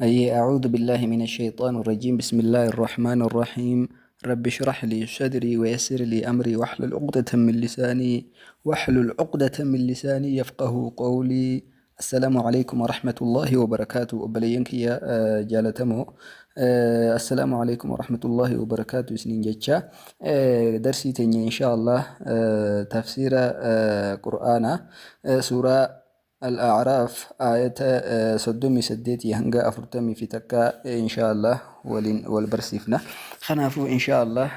أي أعوذ بالله من الشيطان الرجيم. بسم الله الرحمن الرحيم. رب اشرح لي صدري ويسر لي أمري واحلل عقدة من لساني يفقه قولي. السلام عليكم ورحمة الله وبركاته. Obboleeyyan kiyya jaalatamoo, السلام عليكم ورحمة الله وبركاته isiniin jecha darsii teenya إن شاء الله tafsiira qur'aanaa suuraa Al-A'raaf aayata 38 hanga 41 إن شاء الله waliin wal barsiifna. Kanaafuu إن شاء الله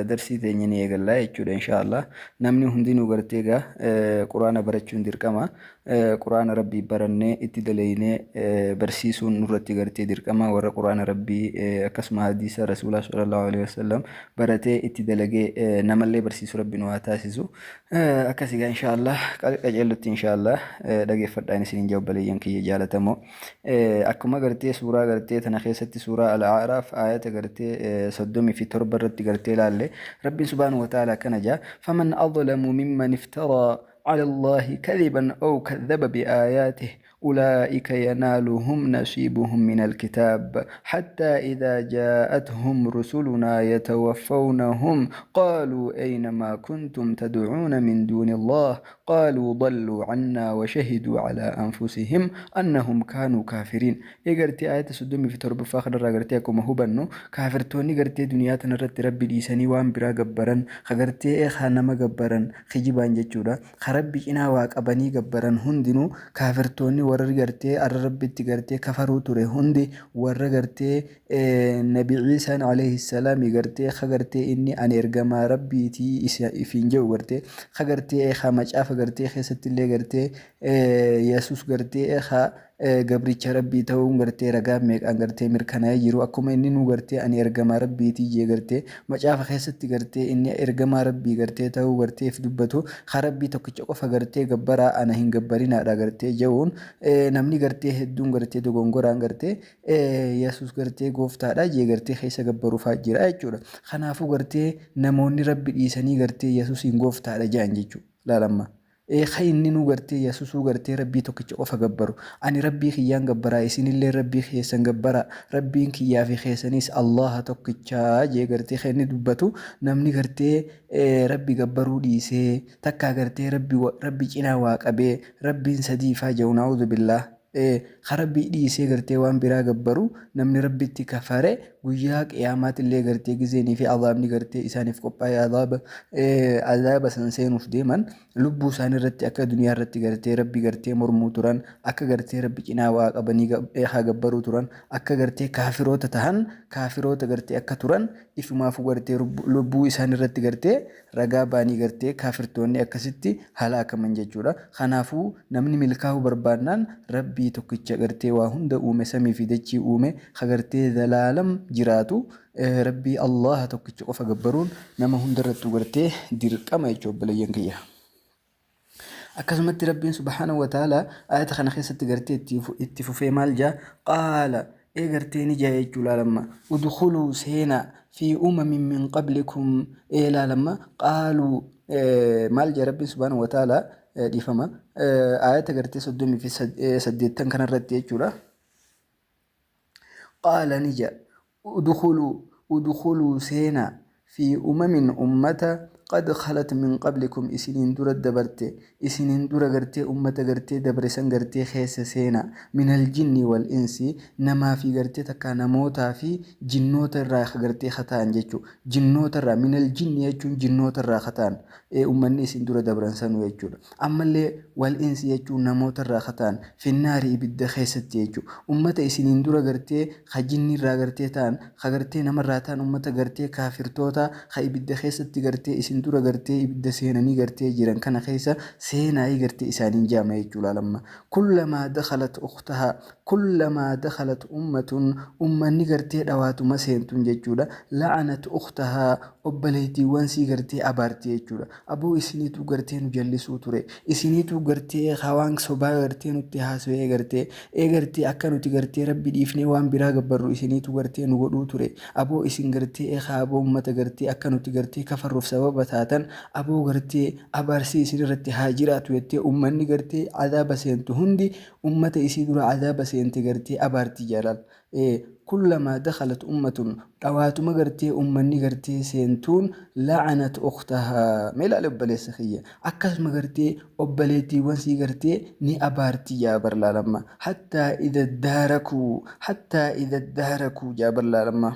darsii teenya ni eegalla jechuudha إن شاء الله. Namni hundinuu gartee egaa quraana barachuun dirqama. Quraana rabbii barannee itti dalaynee barsiisuun nurratti gartee dirqama. Warra quraana rabbii akkasuma hadiisa rasuulaa صلى الله عليه وسلم baratee itti dalagee namallee barsiisu rabbi nu haa taasisu. Akkas egaa إن شاء الله qajeellutti إن شاء الله dhageeffadhaan isiniin jaa, obboleeyyan kiyya jaalatamoo. Akkuma gartee suuraa gartee tana keessatti, suuraa Al-A'raaf aayata gartee 37 irratti gartee ilaalle, rabbiin سبحانه وتعالى akkana jaa: فمن أظلم ممن افترى على الله كذبا أو كذب بآياته أولئك ينالهم نصيبهم من الكتاب حتى إذا جاءتهم رسلنا يتوفونهم قالوا أين ما كنتم تدعون من دون الله قالوا ضلوا عنا وشهدوا على أنفسهم أنهم كانوا كافرين. Gartee aayata 37ffaa kanarraa gartee akkuma hubannu, kaafirtoonni gartee duniyaa tanarratti rabbi dhiisanii waan biraa gabbaran, ka gartee nama gabbaran kijibaan jechuudha, ka rabbi cinaa waa qabanii gabbaran hundinuu, kaafirtoonni warri gartee arra rabbitti gartee kafaruu ture hundi, warra gartee nabi Ciisaan عليه السلام gartee ka gartee inni ani ergamaa rabbiitii ifiin jedhu, gartee ka gartee ka macaafa gartee keessatti illee gartee Yesus gartee ka gabricha rabbii ta'uun gartee ragaa meeqaan gartee mirkanaa'ee jiru, akkuma inni nu gartee ani ergamaa rabbiitii jee gartee macaafa keessatti gartee inni ergamaa rabbii gartee ta'uu garteef dubbatu, ka rabbii tokkicha qofa gartee gabbaraa, ana hin gabbarinaadha gartee je'uun, namni gartee hedduun gartee dogongoraan gartee Yesus gartee gooftaadha jee gartee keessa gabbaruufaa jira jechuudha. Kanaafuu gartee namoonni rabbi dhiisanii gartee Yesuusiin gooftaadha jedhan jechuudha. Laalamma. Ka inni nu gartee Yesuusuu gartee rabbii tokkicha qofa gabbaru. Ani rabbii kiyyaan gabbaraa, isinillee rabbii keessan gabbaraa, rabbiin kiyyaa fi keessanis Allaha tokkichaa jee gartee kan inni dubbatu, namni gartee rabbi gabbaruu dhiisee takkaa gartee rabbi cinaa waa qabee rabbiin sadiifaa jedhu, نعوذ بالله. Ka rabbii dhiisee gartee waan biraa gabbaru, namni rabbitti kafare, guyyaa qiyaamaatti gartee gizeenii fi azaabni gartee isaaniif qophaa'e, azaaba san seenuuf deeman, lubbuu isaanii irratti akka duniyaa irratti gartee rabbi gartee mormuu turan, akka gartee rabbi cinaa waa qabanii haa gabbaruu turan, akka gartee kaafiroota tahan, kaafiroota gartee akka turan ifumaafuu gartee lubbuu isaanii irratti gartee ragaa baanii gartee kaafirtoonni akkasitti halaakaman jechuudha. Kanaafuu namni milkaa'uu barbaannaan rabbii tokkicha gartee waa hunda uume, samii fi dachii uume, ka gartee zalaalam jiraatu, rabbii Allaha tokkicha qofa gabbaruun nama hundarrattuu gartee dirqama jechuudha, obboleeyyan kiyya. Akkasumatti rabbiin سبحانه وتعالى ayata kana keessatti gartee itti fufee maal jaa? قال ee gartee ni jaa jechuu laalamma: ادخلوا seenaa في أمم من قبلكم. Ee laalamma, قالوا maal jaa rabbiin سبحانه وتعالى? Dhiifama, ayata gartee 38 kanarratti jechuudha. قال ni jaa: ادخلوا ادخلوا seenaa في أمم ummata قد خلت من قبلكم isiniin dura dabarte, isiniin dura gartee ummata gartee dabre san gartee keessa seena, من الجن والإنس namaa fi gartee takka namootaa fi jinnoota irraa gartee kataan jechuu, jinnoota irraa. من الجن jechuun jinnoota irraa kataan ummanni isin dura dabran sanuu jechuudha. Ammallee والإنس jechuun namoota irraa kataan, في النار ibidda keessatti jechuu. Ummata isiniin dura gartee ka jinni irraa gartee ta'an, ka gartee namarraa ta'an, ummata gartee kaafirtoota ka ibidda keessatti gartee isin dura gartee ibidda seenanii gartee jiran kana keessa seenaayii gartee isaaniin jaama jechuudha lamma. كلما دخلت أختها كلما دخلت أمة ummanni gartee dhawaatuma seentun jechuudha, لعنت أختها obboleettiiwwan sii gartee abaarti jechuudha. Aboo, isiniitu gartee nu jallisuu ture, isiniitu gartee hawaan sobaa gartee nutti haasawee gartee ee gartee akka nuti gartee rabbi dhiifnee waan biraa gabbarru isiniitu gartee nu godhuu ture. Aboo, isin gartee ee aboo ummata gartee akka nuti gartee kafarruuf sababa taatan aboo gartee abaarsi isin irratti haa jiraatu jettee ummanni gartee azaaba seentu hundi ummata isii dura azaaba seente gartee abaarti jaalal. Kullamaa dakhalat ummatun dhawaatuma gartee ummanni gartee seentuun la'anat ukhtahaa. Mee ilaali obboleessa kiyya, akkasuma gartee obboleettiiwwan sii gartee ni abaarti jaa bar laalamma. Hattaa idha daarakuu, hattaa idha daarakuu jaa bar laalamma.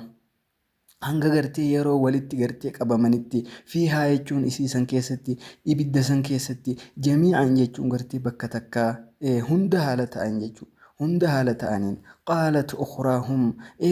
Hanga gartee yeroo walitti gartee qabamanitti, fiihaa jechuun isii san keessatti, ibidda san keessatti, jamii'an jechuun gartee bakka takkaa, hunda haala ta'an jechuu, hunda haala ta'aniin, qaalat ukhraahum,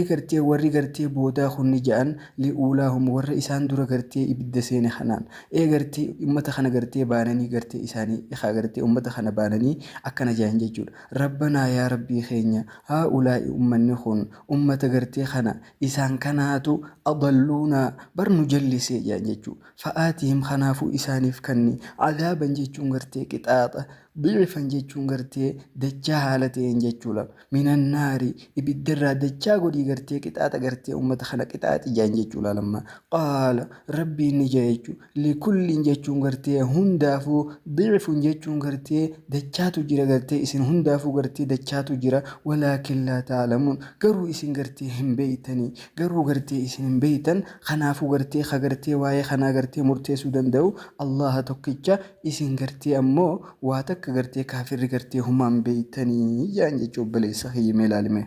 gartee warri gartee boodaa kun ni ja'an, li'uulaahum, warra isaan dura gartee ibidda seene kanaan, gartee ummata kana gartee baananii gartee isaanii haa gartee ummata kana baananii akkana ja'an jechuudha. Rabbanaa, yaa Rabbii keenya, haa'ulaa'i, ummanni kun ummata gartee kana isaan kanaatu, adalluunaa, bar nu jallisee jedhan jechuu. Fa'aatihim, kanaafuu isaaniif kanni, adaaban jechuun gartee qixaaxa, dicfan jechuun gartee dachaa haala ta'een jechuudha, minannaari, ibiddarraa dachaa godhii gartee qixaaxa gartee ummata kana qixaaxi jedhan jechuudha lamma. Qaala, Rabbiin ni jedha jechuu, likullin jechuun gartee hundaafuu, dicfun jechuun gartee dachaatu jira, gartee isin hundaafuu gartee dachaatu jira, walaakin laa ta'lamuun, garuu isin gartee hin beeytanii, garuu gartee isin hin beeytan. Kanaafuu gartee ka gartee waa'ee kanaa gartee murteessuu danda'u Allaha tokkicha. Isin gartee ammoo waa takka gartee kaafirri gartee humaan beeytanii jedhan jechuu. Obboleessa kiyya, mee ilaalime.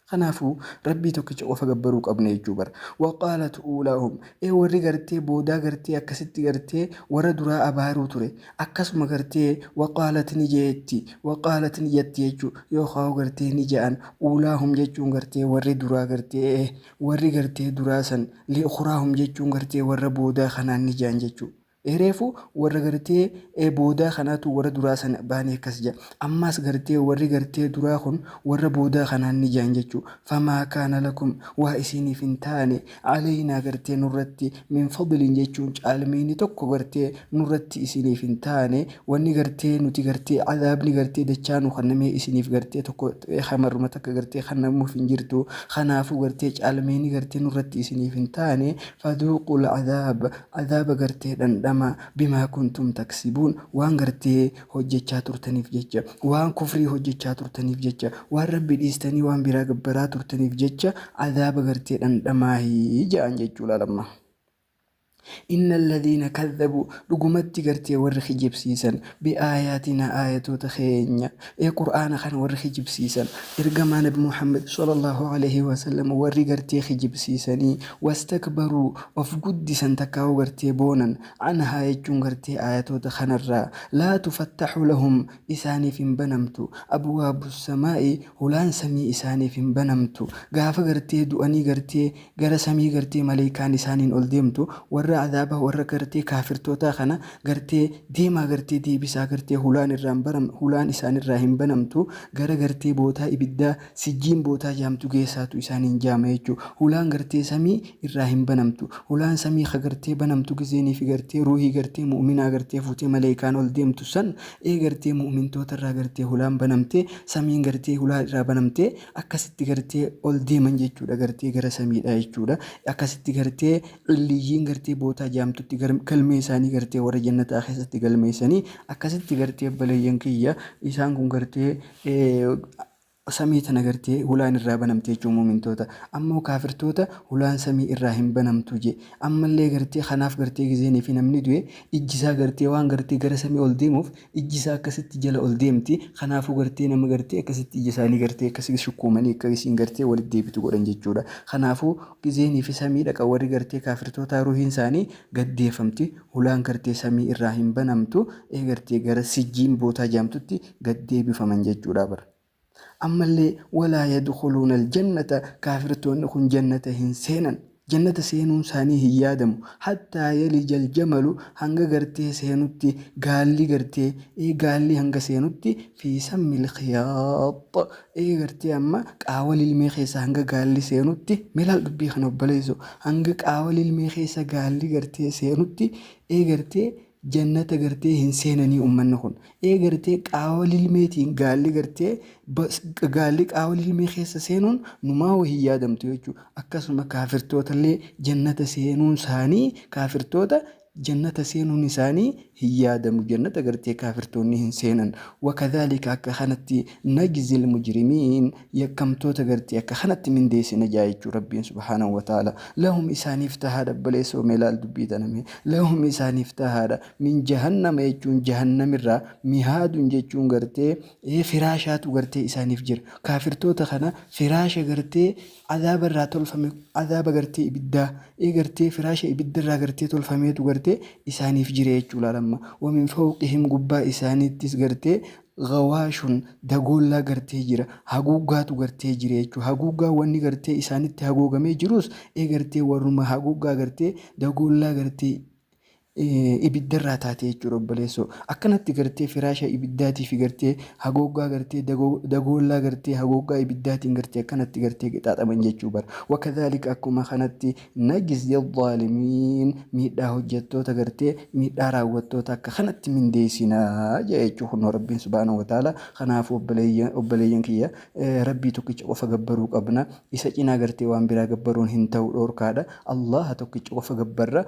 Kanaafuu Rabbii tokkicha qofa gabbaruu qabna jechuu bara. Waqaalat uulaahum, warri gartee boodaa gartee akkasitti gartee warra duraa abaaruu ture. Akkasuma gartee waqaalat ni jeetti, waqaalat ni jetti jechuu, yookaan gartee ni ja'an, uulaahum jechuun gartee warri duraa gartee warri gartee duraa san, li'ukhraahum jechuun gartee warra boodaa kanaan ni ja'an jechuu. Reefu warra gartee boodaa kanaatu warra duraa sana baanii akkas jedha. Ammas gartee warri gartee duraa kun warra boodaa kanaan ni jedhan jechuu. Famaa kaana lakum, waa isiniif hin taane, aleynaa, gartee nurratti, min fadlin jechuun caalmiini tokko gartee nurratti isiniif hin taane. Wanni gartee nuti gartee azaabni gartee dachaa nu kannamee isiniif gartee tokko hamarruma takka gartee kannamuuf hin jirtu. Kanaafuu gartee caalmiini gartee nurratti isiniif hin taane. Faduuqul azaab, azaaba gartee dhandhama, bimaa kuntum taksibuun, waan gartee hojjechaa turtaniif jecha, waan kufrii hojjechaa turtaniif jecha, waan Rabbi dhiistanii waan biraa gabbaraa turtaniif jecha azaaba gartee dhandhamaahi ja'an jechuu laalamma. Inna alladhiina kadhabuu, dhugumatti gartee warri kijibsiisan, bi'aayaatinaa, aayatoota keenya, Qur'aana kana warri kijibsiisan, ergamaa Nabi Muhammad sallallahu alaihi wasallam warri gartee kijibsiisanii, wastakbaruu, of guddisan takkaa'uu gartee boonan, anhaa jechuun gartee aayatoota kanarraa, laa tufattaxu lahum, isaaniif hin banamtu, abwaabu samaa'i, hulaan samii isaaniif hin banamtu. Gaafa gartee du'anii gartee gara samii gartee maleeykaan isaaniin ol deemtu, warra azaaba warra gartee kaafirtootaa kana gartee deemaa gartee deebisaa, gartee hulaan irraa hin baram, hulaan isaanirraa hin banamtu. Gara gartee bootaa ibiddaa Sijjiin bootaa jaamtu geessaatu isaaniin jaama jechuu. Hulaan gartee samii irraa hin banamtu. Hulaan samii ka gartee banamtu gizeenii fi gartee ruuhii gartee mu'minaa gartee fuutee maleeykaan ol deemtu san, gartee mu'mintoota irraa gartee hulaan banamtee, samiin gartee hulaa irraa banamtee akkasitti gartee ol deeman jechuudha, gartee gara samiidha jechuudha. Akkasitti gartee Illiyyiin gartee bootaa jaamtutti galmee isaanii gartee warra jannataa keessatti galmeessanii akkasitti gartee obboleeyyan kiyya isaan kun gartee samii tana gartee hulaan irraa banamte jechuun mu'mintoota. Ammoo kaafirtoota hulaan samii irraa hin banamtu je. Ammallee gartee kanaaf gartee gizeenii fi namni du'e ijji isaa gartee waan gartee gara samii ol deemuuf ijji isaa akkasitti jala ol deemti. Kanaafuu gartee nama gartee akkasitti ija isaanii gartee akkasitti shukkuumanii akka isiin gartee walitti deebitu godhan jechuudha. Kanaafuu gizeenii fi samii dhaqa warri gartee kaafirtootaa ruuhiin isaanii gad deeffamti. Hulaan gartee samii irraa hin banamtu. Gartee gara Sijjiin bootaa jaamtutti gad deebifaman jechuudha bara. Ammallee walaa yadkhuluuna aljannata, kaafirtoonni kun jannata hin seenan. Jannata seenuun isaanii hin yaadamu. Hattaa yalija aljamalu, hanga gartee seenutti gaalli gartee gaalli hanga seenutti, fi sammil khiyaax, gartee amma qaawa lilmee keessa hanga gaalli seenutti. Mee laal dubbii kana obboleesso, hanga qaawa lilmee keessa gaalli gartee seenutti gartee Jannata gartee hin seenanii ummanni kun. Ee gartee qaawa lilmeetiin gaalli gartee gaalli qaawa lilmee keessa seenuun numaa hin yaadamtu jechuudha. Akkasuma kaafirtootallee jannata seenuun isaanii, kaafirtoota jannata seenuun isaanii hin yaadamu. Jannata gartee kaafirtoonni hin seenan. Wakadhaalika, akka kanatti, najzil mujrimiin, yakkamtoota gartee akka kanatti mindeessina jaa jechuu Rabbiin subhaanahu wa ta'ala. Lahum, isaaniif tahaadha, obboleessoo, mee laal dubbii taname. Lahum, isaaniif tahaadha, min jahannama jechuun jahannamirraa, mihaadun jechuun gartee firaashaatu gartee isaaniif jira. Kaafirtoota kana firaasha gartee azaaba irraa tolfame, azaaba gartee ibiddaa, gartee firaasha ibidda irraa gartee tolfameetu gartee isaaniif jira jechuu laalamma. Wamin fawqihim, gubbaa isaaniittis gartee, ghawaashun, dagoollaa gartee jira, haguuggaatu gartee jira jechuu. Haguuggaa wanni gartee isaanitti haguugamee jirus gartee warruma haguuggaa gartee dagoollaa gartee ibiddarraa taate jechuudha. Obboleessoo, akkanatti gartee firaasha ibiddaatii fi gartee haguuggaa gartee dagoollaa gartee haguuggaa ibiddaatiin gartee akkanatti gartee qixaaxaman jechuu bara. Wakadhaalika, akkuma kanatti, najzi zaalimiin, miidhaa hojjettoota gartee miidhaa raawwattoota akka kanatti mindeessinaa jechuu kunoo Rabbiin subhaanahu wa ta'ala. Kanaafuu obboleeyyan kiyya, Rabbii tokkicha qofa gabbaruu qabna. Isa cinaa gartee waan biraa gabbaruun hin ta'u, dhoorkaadha. Allaha tokkicha qofa gabbarra.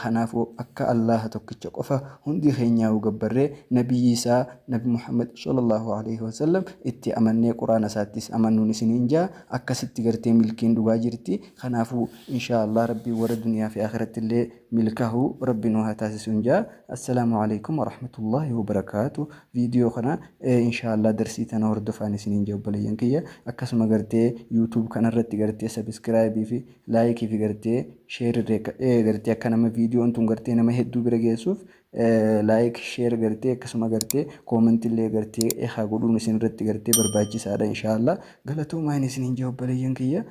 Kanaafuu akka Allaha tokkicha qofa hundi keenyaa'u gabbarree, nabiyyi isaa Nabi Muhammad sallallahu alaihi wasallam itti amannee, Quraana isaattis amanuun isiniin jaa. Akkasitti gartee milkiin dhugaa jirti. Kanaafuu inshaa Allah Rabbiin warra duniyaa fi akhiratti illee milkaa'u Rabbi nu haa taasisuun jaa. Assalaamu alaikum warahmatullahi wabarakaatu. Viidiyoo kana inshaa Allah darsii tana hordofaan isiniin jaa, obboleeyyan kiyya. Akkasuma gartee YouTube kanarratti gartee subscribe fi like fi gartee share gartee akka nama viidiyoon tun gartee nama hedduu bira geessuuf like, share gartee akkasuma gartee comment illee gartee haa godhuun isin irratti gartee barbaachisaadha inshaa Allah. Galatoomaa isiniin jaa, obboleeyyan kiyya.